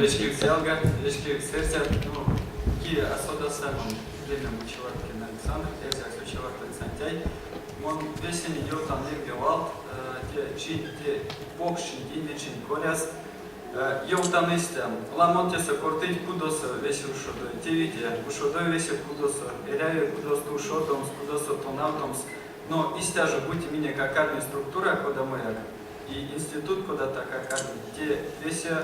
Вечкевикс ялгат, вечкевикс эрзят, ну, кие а содаса, мон лемем Учеваткин Александр, эрзякс Учеваткин Сантяй. Мон весенень ёвтан лембе валт, те чинь, те покш чинть, инечинть коряс. Ёвтан истя, ламот тесэ кортыть кудосо весе ушодови, те виде, ушодови весе кудосо, эряви кудосто ушодомс, кудосо тонавтомс, но истя жо бути минек а карми структура кодамояк, и институт кодатак а карми, те весе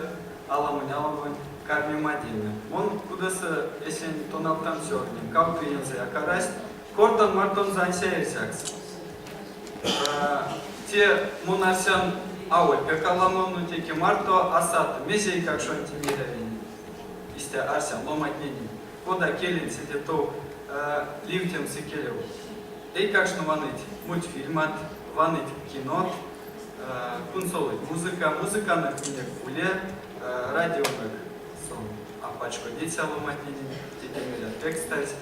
аламонь-аламонь карми мадеме. Мон кудосо эсень тонавтан цёрынем, кавто иензэяк арасть, кортан мартонзо ансяк эрзякс. Те мон арсян аволь пек аламо, но теке марто а саты. Мезе эйкакшонтень эряви? Истя арсян ломантненень. Кода келенть седе тов ливтемс икелев? Эйкакштне ваныть мультфильмат, ваныть кинот, кунсолыть музыка. Музыканок минек уле, радионок сон а пачкодиця ломантненень, теке мерят пекстазь.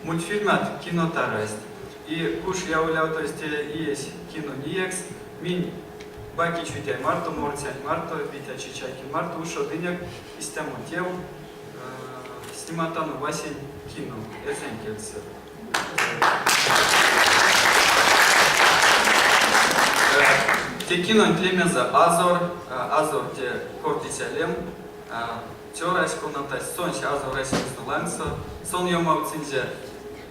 Мультфильмат, кинот арасть. И куш яволявтозь те иесь кино-ниекс, минь Бакич Витяй марто, Морцянь марто, Витя Чичайкин марто ушодынек истямо тев, сниматано васень кино эрзянь кельсэ. Те кинонть лемезэ Азор, Азор те кортыця лем. Цёрась, конатась сонсь азорось лангсо, сон ёмавтсынзе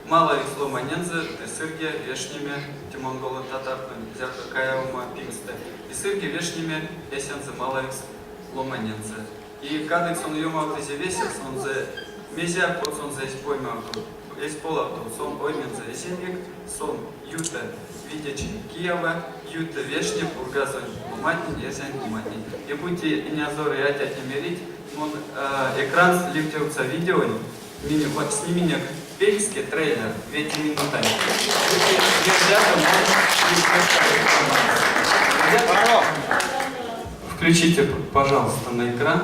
малавикс ломанензэ ды сырге вешнеме те монголонь-татартнэнь зярдо каявома пингстэ, и сырге вешнеме эсензэ малавикс ломанензэ. И кадык сон ёмавтызе весе сонзэ, мезеяк од сонзэ эзь поймавто, эзь полавто, сон оймензэ эзинек, сон юты видечинь киява, юты вешни Пургазонь ломантнень, эрзянь ломантнень. И бути инязор и атятне мерить, мон экранс ливтевтьса видеонь, минь сниминек пелькске трейлер вете минутань. Бути мердядо, мон ливтевтьса экранс. Включите, пожалуйста, на экран.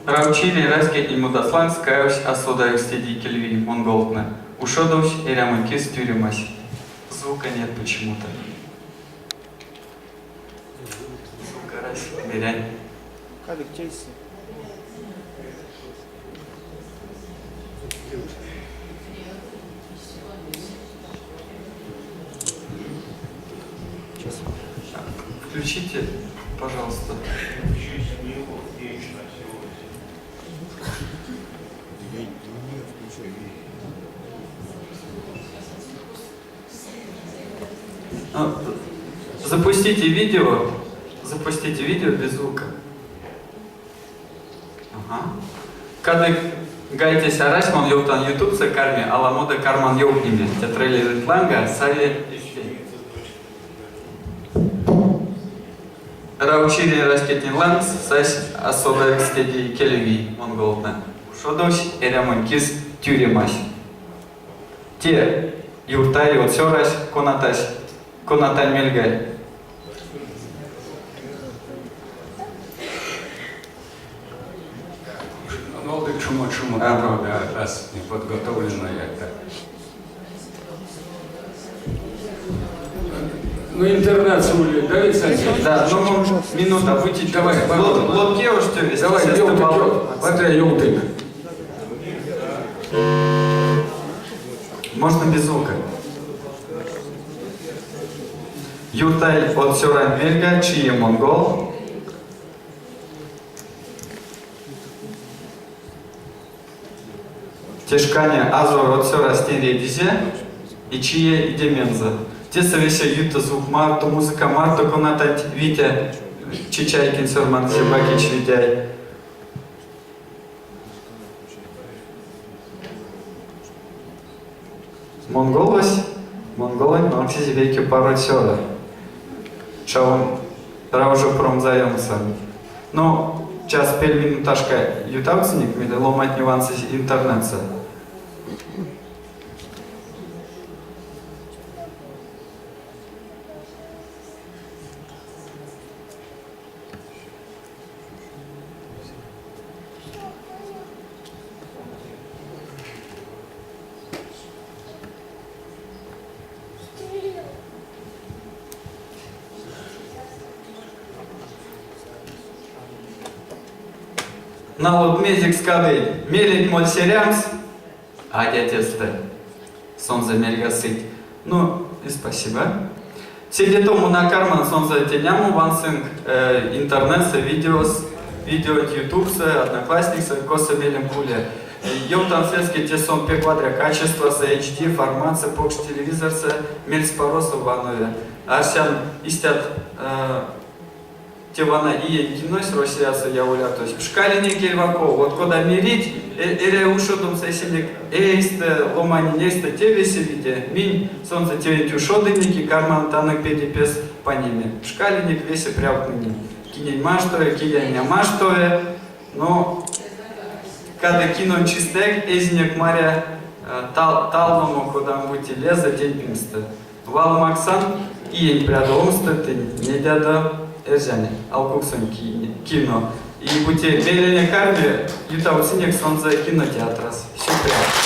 Равчирень раськетнень модас лангс каявсь а содавикс теде икелевий монголтнэ. Ушодовсь эрямонь кис тюремась. Звука нет почему-то. Звук арась, берянь. Кадык тейсы. Сейчас. Включите, пожалуйста. Запустите видео. Запустите видео без звука. Ага. Кадык гайтесь арась, мон ёвтан ютубсо карми, аламодо карман ёвтнеме. Те трейлерэнть ланга сави Равчирень раськетнень лангс сась а содавикс теде икеле монголтнэ. Ушодовсь эрямонь кис тюремась. Те Юртай од цёрась, конатась, конатань мельга. Нолдык чумо чумо правда, раз неподготовленная это. Ну, интернет сули, да, Александр? Да, ну, минута, будьте... Давай, Лотке уж ты, Давай, ёлтык, смотри, ёлтык. Можно без звука. Юртай од цёранть мельга, чие монгол. Те шкане азор од цёрась тень редизе и чие идемензэ. Тесэ весе юты звук марто, музыка марто, конатанть Витя Чичайкин сёрмадызе Бакич Видяй. Монголось, монголонь налксесь вейке паро цёра. Чавом раужо промза ёнксо. Но час пель минуташка ютавтсынек, мейле ломантне вансызь интернетсэ. Налог мезекс кадыть, мелеть мольсь эрямс? Адя тестэ. Сонзэ мельга сыть. Ну, и спасибо. Седе тов мон а карман сонзэ тенямо вансынк интернетсэ видеос, видеонть ютубсо, одноклассниксэ, косо мелем уле. Ёвтан сеске, те сон пек вадря качествасо, HD форматсо, покш телевизорсо, мельспаросо ванови. Арсян, истят Те вана иень кинось Россиясо яволявтозь. Пшкалинек эрьва ков. Вот кода мерить, эряви ушодомс эсенек эйстэ, ломанень эйстэ, те весе виде. Минь сонзэ тевенть ушодынек и кармантанок педе пес панеме. Пшкалинек весе прявтнэнень. Кинень маштови, кинень а маштови. Но кадык кинонь чистэк эзинек маря талномо кодамо-бути лезэ тень пингстэ. Вал максан, иень прядовомсто тынь недядо эрзянь алкуксонь кино. И бути меленек карми, ютавтсынек сонзэ кинотеатрас. Сюкпря.